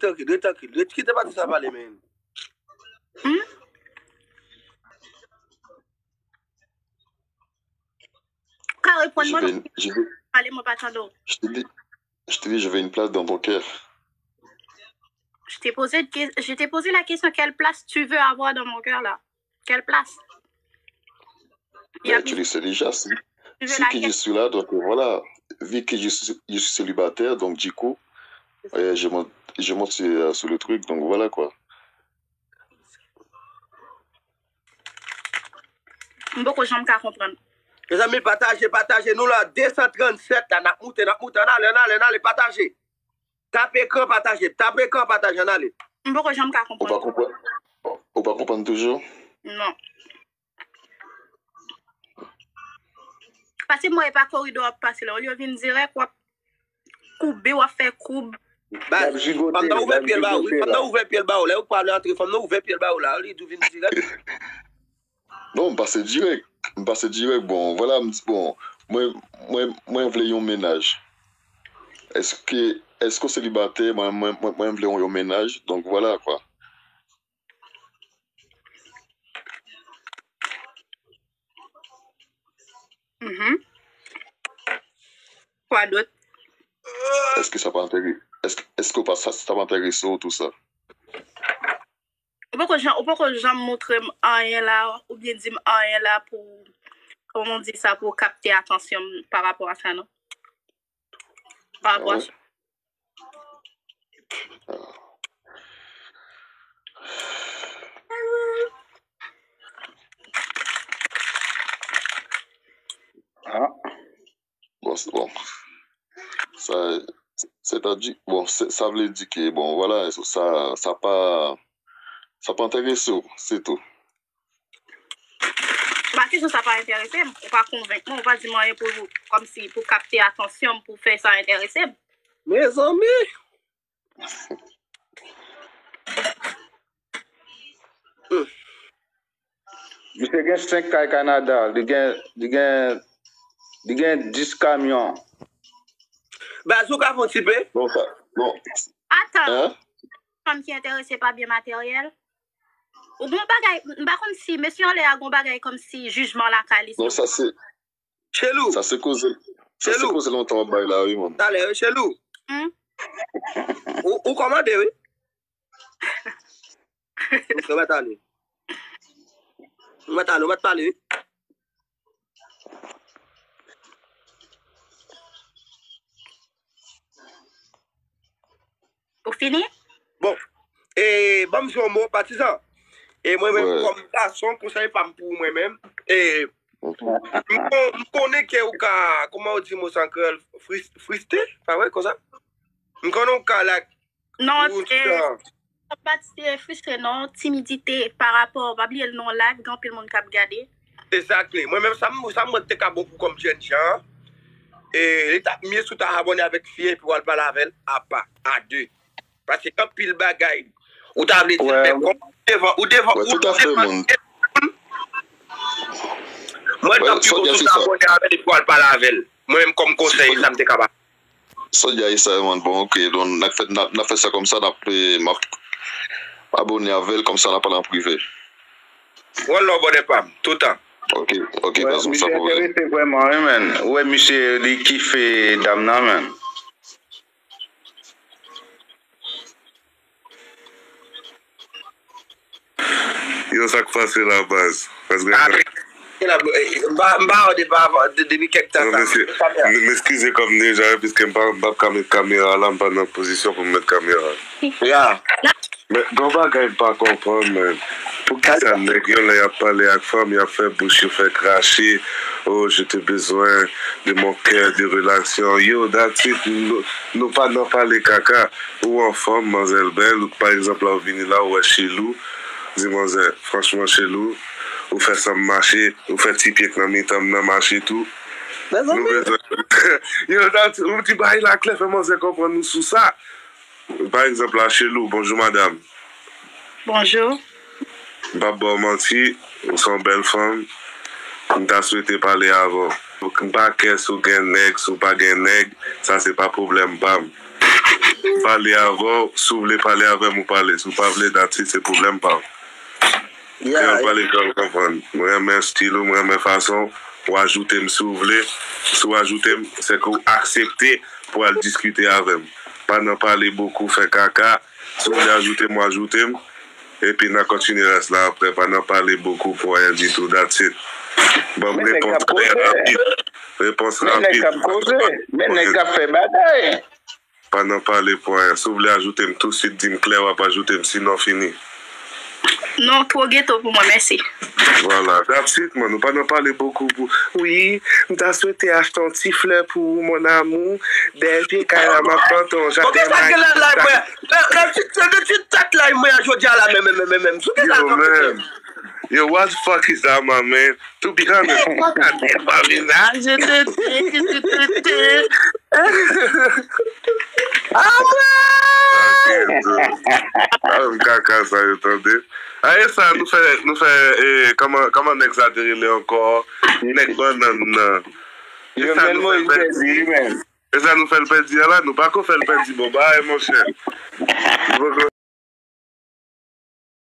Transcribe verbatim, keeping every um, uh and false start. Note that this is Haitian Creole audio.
trankil, ret trankil. Ret kite pati sa pale, men. Hmm? Ou ka reponn mwen, paske pale mwen pa tande w. Je t'ai dit, je t'ai dit, je veux une place dans ton cœur. Je t'ai posé, de que- je t'ai posé la question, quelle place tu veux avoir dans mon cœur là? Quelle place? Il y a Ben, tu le sais déjà, si, tu veux si que je laquelle? Suis là, donc euh, voilà. Vu que je suis, je suis célibataire, donc du coup, euh, je monte, je monte sur, euh, sur le truc, donc voilà quoi. M poko janm ka konprann. Mezanmi, pataje, pataje. Nou la, de san trannsèt la, n ap moute, n ap moute. Ann ale, ann ale, ann ale, pataje. Tape ekran, pataje. Tape ekran, pataje, ann ale. M poko janm ka konprann. Ou pa konprann? Ou pa konprann toujou? Non. Paske m wè e pa koridò w ap pase la. Olye w vin dirèk, w ap koube, w ap fè koub. Baz, fanm nan ouvè pye l ba ou, wi. Fanm nan ouvè pye l ba ou. Lè ou pa vle antre, fanm nan ouvè pye l ba ou la. Li di w vin dirèk. Non, m pase dirèk. M pase dirèk. Bon, vwala, m di, bon, mwen, mwen, mwen vle yon mennaj. Èske, èske w selibatè? Mwen, mwen, mwen, mwen vle yon, yon mennaj. Donk, vwala, kwa. Mhm. Kwa dòt? Èske sa pa enterese, èske, èske w pa, sa, sa pa enterese w, tou sa? Ou poko jan-, ou poko janm montre m anyen la, oubyen di m anyen la pou, kòman w di sa, pou w kapte atansyon m pa rapò a sa, non? Pa rapò a sa. Ah. Bon, se, bon. Sa, sètadi, bon, se, sa vle di ke, bon, vwala, sa, sa pa, sa pa enterese w, se tou. Pa kesyon sa pa enterese m, ou pa konvenk mwen, ou pa di m anyen pou, kòmsi pou kapte atansyon m, pou fè sa enterese m. Mezanmi! Hmm. Misye gen senk kay Kanada, li gen, li gen, li gen dis kamyon. Baz, ou ka fè yon ti pe? Bon, sa, bon. Atan. Hein? Fanm ki enterese pa byen materyèl. Ou gon bagay, m pa konn si mesye anlè a gon bagay kòmsi jijman lakay li. Non, sa se Chelou. Sa se koze, sa se Chelou. Koze lontan w ap bay la, wi, man. Talè, wi, Chelou. Hmm? Ou, ou kòmande, wi. Ou mèt ale. Ou mèt ale, ou mèt pale, wi. Ou fini? Bon, e, ban m di yon mo, patizan. E mwen menm, kòm gason, konsèy pa m pou ou mwen menm. E, m kon-, m konnen ke ou ka, kòman ou di mo sa an kreyòl, fris-, friste, pa vre, konsa? M konnen ou ka, like, non, ou e, sa. Pa ti fristre, non, timidite pa rapò, pa bliye l nan live, gen anpil moun k ap gade. Exactly. Mwen menm, sa m, sa m wè k te ka bon pou kòm jèn jan, e, li t ap mye si w ta abòne avèk fi epi w al pale avè l apa, a de. Paske gen anpil bagay ou ta vle di l, men kòm ou devan, ou devan, ou devan. Mwen, tanpri pou w abòne avè l epi w al pale avè l. Mwen menm, kòm konsèy, sa m te ka ba. Sòlda Esay, man, bon, ok, donk, n ap fè, n ap, n ap fè sa kòmsa, n ap, eh, m ap abòne avè l, kòmsa n ap pale an prive. One love, brother pa m, toutan. Ok, ok, baz, sa pwoblèm. Misye enterese vrèman, wi, man. Ou wè, misye, li kife dam nan, man. Yo, sa k pase la, baz? Paske... Ah, men, se la, eh, m pa, m pa wè depi avan, de-, depi kèk tan sa. Non, mesye, m, m eskize kò m deja, wi, piske m pa, m p ap ka met kamera la, m pa nan pozisyon pou m met kamera. Ya. Men, gen yon bagay m pa konprann, men. Poukisa nèg, yon lè y ap pale ak fanm, y ap fè bouch yo fè krache, oh, je te besoin de mon cœur, de relation. Yo, that's it, nou, nou pa nan pale kaka. Ou anfòm, manzèl bèl, ou, pa egzanp, la, ou vini la, ou wè Chelou, di manzè, franchman, Chelou, ou fè san m mache, ou fè ti pye k nan mitan m nan mache tou. Nou bezwen, yo, dat-, ou di bagay la klè, fè manzè konprann nou sou sa. Pa egzanp, la, Chelou, bonjou, madanm. Bonjou. M p ap ba w manti, ou se yon bèl fanm. M ta swete pale avè w. M pa kè si w gen nèg, si w pa gen nèg, sa se pa pwoblèm pa m. m pale avè w, si w vle pale avè m, ou pale. Si w pa vle, that's it, se pwoblèm pa w. Kreyòl pale, kreyòl konprann. Mwen renmen stil ou, mwen renmen fason w ajoute m si w vle. Si w ajoute m, se ke w aksepte pou w al diskite avè m. Pa nan pale bokou, fè kaka. Si w vle ajoute m, w ajoute m. Epi n a kontinye rès la aprè. Pa nan pale bokou pou anyen ditou. That's it. Ban m repons trè rapid. Repons rapid. Men nèg k ap koze. Men nèg k ap fè bagay. Pa nan pale pou anyen. Si w vle ajoute m touswit, di m klè w ap ajoute m, sinon fini. Non, twò geto pou mwen, mèsi. Vwala, that's it, man. Nou pa nan pale bokou pou, wi, m ta swete achte yon ti flè pou ou, mon amour. Dèyè pye kay la, m ap plante yon jaden mayi. Poukisa gen la live mwen? Nan, nan ti, nan ti tat live mwen an jodi a la, menm, menm, menm, menm. Sou ki sa l ap fè? Yo, what the fuck is that, my man? To be honest, m pa ka tèlman vin la, je te te, je te te. Ah, mwen! Ah, m kaka sa yo tande. Ah, e sa, nou fè, nou fè, eh, kòman, kòman nèg sa te rele ankò? Nèg bannann nan. E sa nou fè l pèdi. E sa nou fè l pèdi a la, nou pa ko fè l pèdi bon bagay, monchè. Nou poko